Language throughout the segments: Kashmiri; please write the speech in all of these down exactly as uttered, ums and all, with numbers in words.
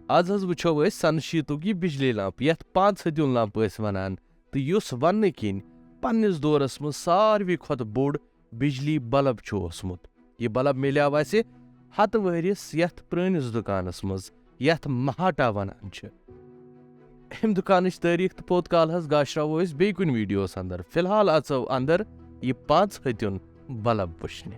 آز حظ وٕچھو أسۍ سن شیٖتُک یہِ بجلی لمپ، یتھ پانٛژھ ہتیُن لمپ ٲسۍ ونان، تہٕ یُس وننہٕ کِنۍ پننِس دورس منٛز ساروی کھۄتہٕ بوٚڑ بجلی بلب چھُ اوسمُت۔ یہِ بلب میلیو اسہِ ہتہٕ ؤہرِس یتھ پرٲنِس دُکانس منٛز، یتھ مہاٹا ونان چھِ۔ امہِ دُکانٕچ تٲریٖخ تہٕ پوٚت کال حظ گاشراوو أسۍ بیٚیہِ کُنہِ ویڈیوس اندر۔ فی الحال اژو اندر یہِ پانٛژھ ہتیُن بلب وٕچھنہِ۔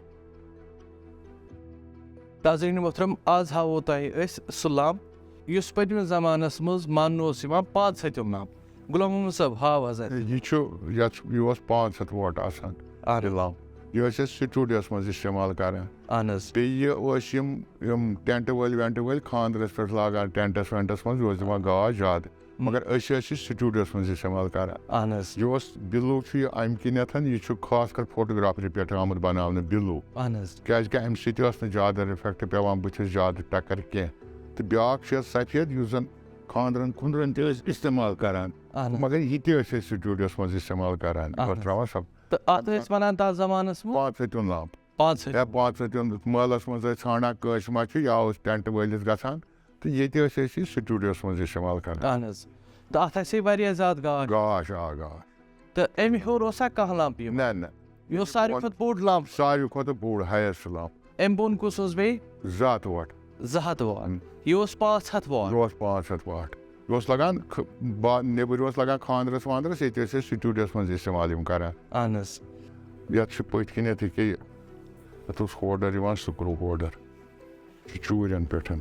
ناظرین محترم، آز ہاوو تۄہہِ أسۍ سُہ لمپ یُس پٔتمہِ زمانس منٛز ماننہٕ اوس یِوان پانٛژھ ہتیُن لمپ۔ غلام محمد صٲب، ہاو حظ اَتہِ۔ یہِ چھُ، یَتھ چھُ، یہِ اوس پانٛژھ ہَتھ واٹ آسان۔ اہن حظ۔ یہِ لام۔ یہِ ٲسۍ أسۍ سٹوڈیوَس منٛز استعمال کران۔ اہن حظ۔ بیٚیہِ یہِ ٲسۍ یِم، یِم ٹینٹ وٲلۍ وینٹ وٲلۍ خانٛدرَس پٮ۪ٹھ لاگان، ٹینٹَس وینٹَس منٛز، یہِ اوس دِوان گاش زیادٕ۔ مگر أسۍ ٲسۍ یہِ سٹوڈیوَس منٛز استعمال کران۔ اہن حظ۔ یہِ اوس بِلوٗ چھُ یہِ اَمہِ کِنٮ۪تھ، یہِ چھُ خاص کر فوٹوگرافری پٮ۪ٹھ آمُت بناونہٕ، بِلوٗ۔ اہن حظ۔ کیازِ کہِ اَمہِ سۭتۍ ٲس نہٕ زیادٕ اِفیکٹ پٮ۪وان بٕتھِس، زیادٕ ٹکر کینٛہہ۔ تہٕ بیٛاکھ چھِ یَتھ سفید، یُس زَن خانٛدرَن خُنٛدرَن تہِ ٲسۍ استعمال کران۔ اہن حظ۔ مگر یہِ تہِ ٲسۍ أسۍ سٹوڈیوَس منٛز استعمال کران۔ یہِ اہن اوس حظ۔ ترٛاوان سب۔ تہٕ اَتھ ٲسۍ وَنان تَتھ زمانَس منٛز؟ پانٛژھ ہَتیُن لامپ۔ پانٛژھ ہَتہِ۔ یا پانٛژھ ہَتیُن مٲلَس منٛز ٲسۍ ژھانٛڈان کٲنٛسہِ ما چھُ، یا اوس ٹینٹ وٲلِس گژھان، تہٕ ییٚتہِ ٲسۍ أسۍ یہِ سٹوڈیوَس منٛز استعمال کران۔ اہن حظ۔ تہٕ اَتھ آسہِ ہے واریاہ زیادٕ گاش۔ گاش، آ، گاش۔ تہٕ اَمہِ ہیوٚر اوسا کانٛہہ لامپ یِم؟ نہ، نہ۔ یہِ اوس ساروی کھۄتہٕ بوٚڑ لامپ۔ ساروی کھۄتہٕ بوٚڑ، ہایسٹ لامپ۔ اَمہِ بۄن کُس اوس بیٚیہِ؟ زٕ ہَتھ واٹ۔ زٕ ہَتھ واٹ۔ ہم۔ یہِ اوس پانٛژھ ہَتھ واٹ۔ یہِ اوس پانٛژھ ہَتھ واٹ۔ یہِ اوس لگان خ-، با-، نیٚبٕرۍ اوس لگان خانٛدرَس وانٛدرَس، ییٚتہِ ٲسۍ أسۍ سٹوڈیوَس منٛز استعمال یِم کران۔ اہن حظ۔ یَتھ چھِ پٔتھۍ کِنٮ۪تھ یہِ کیٛاہ یہِ، یَتھ اوس ہولڈر یِوان، سکرو ہولڈر۔ چھُ چوٗرٮ۪ن پٮ۪ٹھ۔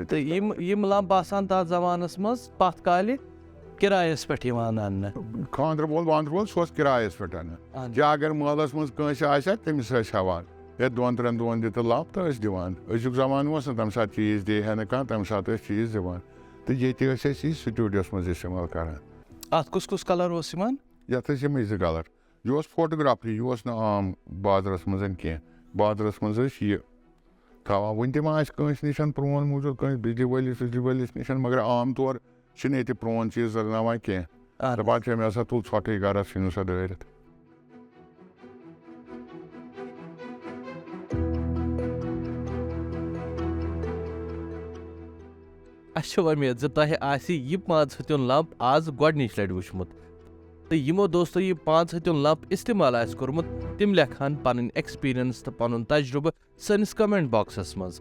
تہٕ یِم، یِم لمپ آسان تَتھ زمانَس منٛز پَتھ کالہِ کِرایَس پٮ۪ٹھ یِوان اَننہٕ۔ خانٛدر وول وانٛدر وول، سُہ اوس کِرایَس پٮ۪ٹھ اَنان۔ اہن۔ یا اگر محلَس منٛز کٲنٛسہِ آسہِ ہا، تٔمِس ٲسۍ ہٮ۪وان۔ یا دۄن ترٛٮ۪ن دۄہَن دِتہٕ لمپ تہٕ ٲسۍ دِوان۔ أزیُک زمانہٕ اوس نہٕ تَمہِ ساتہٕ چیٖز دِیہِ ہا نہٕ کانٛہہ، تَمہِ ساتہٕ ٲسۍ چیٖز دِوان۔ تہٕ ییٚتہِ ٲسۍ أسۍ یہِ سٹوڈیوَس منٛز استعمال کران۔ اَتھ کُس کُس کلر اوس یِوان؟ یَتھ ٲسۍ یِمَے زٕ کلر۔ یہِ اوس فوٹوگرافری، یہِ اوس نہٕ عام بازرَس منٛز کینٛہہ۔ بازرَس منٛز ٲسۍ یہِ تھاوان۔ وٕنہِ تہِ ما آسہِ کٲنٛسہِ نِش پرٛون موٗجوٗد، کٲنٛسہِ بجلی وٲلِس، بجلی وٲلِس نِش، مگر عام طور چھِنہٕ ییٚتہِ پرٛون چیٖز رَلاوان کینٛہہ۔ اہن حظ۔ دَپان چھِ، "أمۍ ہسا تُل ژھۄٹھٕے گرَس، ژھٕنِو سا دٲرِتھ۔" اَسہِ چھِ وۄمید زِ تۄہہِ آسہِ یہِ پانٛژھ ہتیُن لمپ آز گۄڈٕنِچ لٹہِ وٕچھمُت۔ تہٕ یِمو دوستو یہِ پانٛژھ ہتیُن لمپ استعمال آسہِ کوٚرمُت، تِم لیکھن پنٕنۍ ایکسپیرینس تہٕ پنُن تجربہٕ سٲنِس کمنٹ باکسس منٛز۔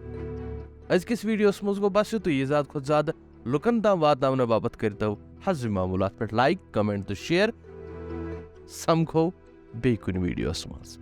أزکِس ویڈیوس منٛز گوٚو بس یُتُے۔ یہِ زیادٕ کھۄتہٕ زیادٕ لُکن تام واتناونہٕ باپتھ کٔرۍتو حظ یہِ معموٗلات پٮ۪ٹھ لایک، کمنٹ تہٕ شیئر۔ سمکھو بیٚیہِ کُنہِ ویڈیوس منٛز۔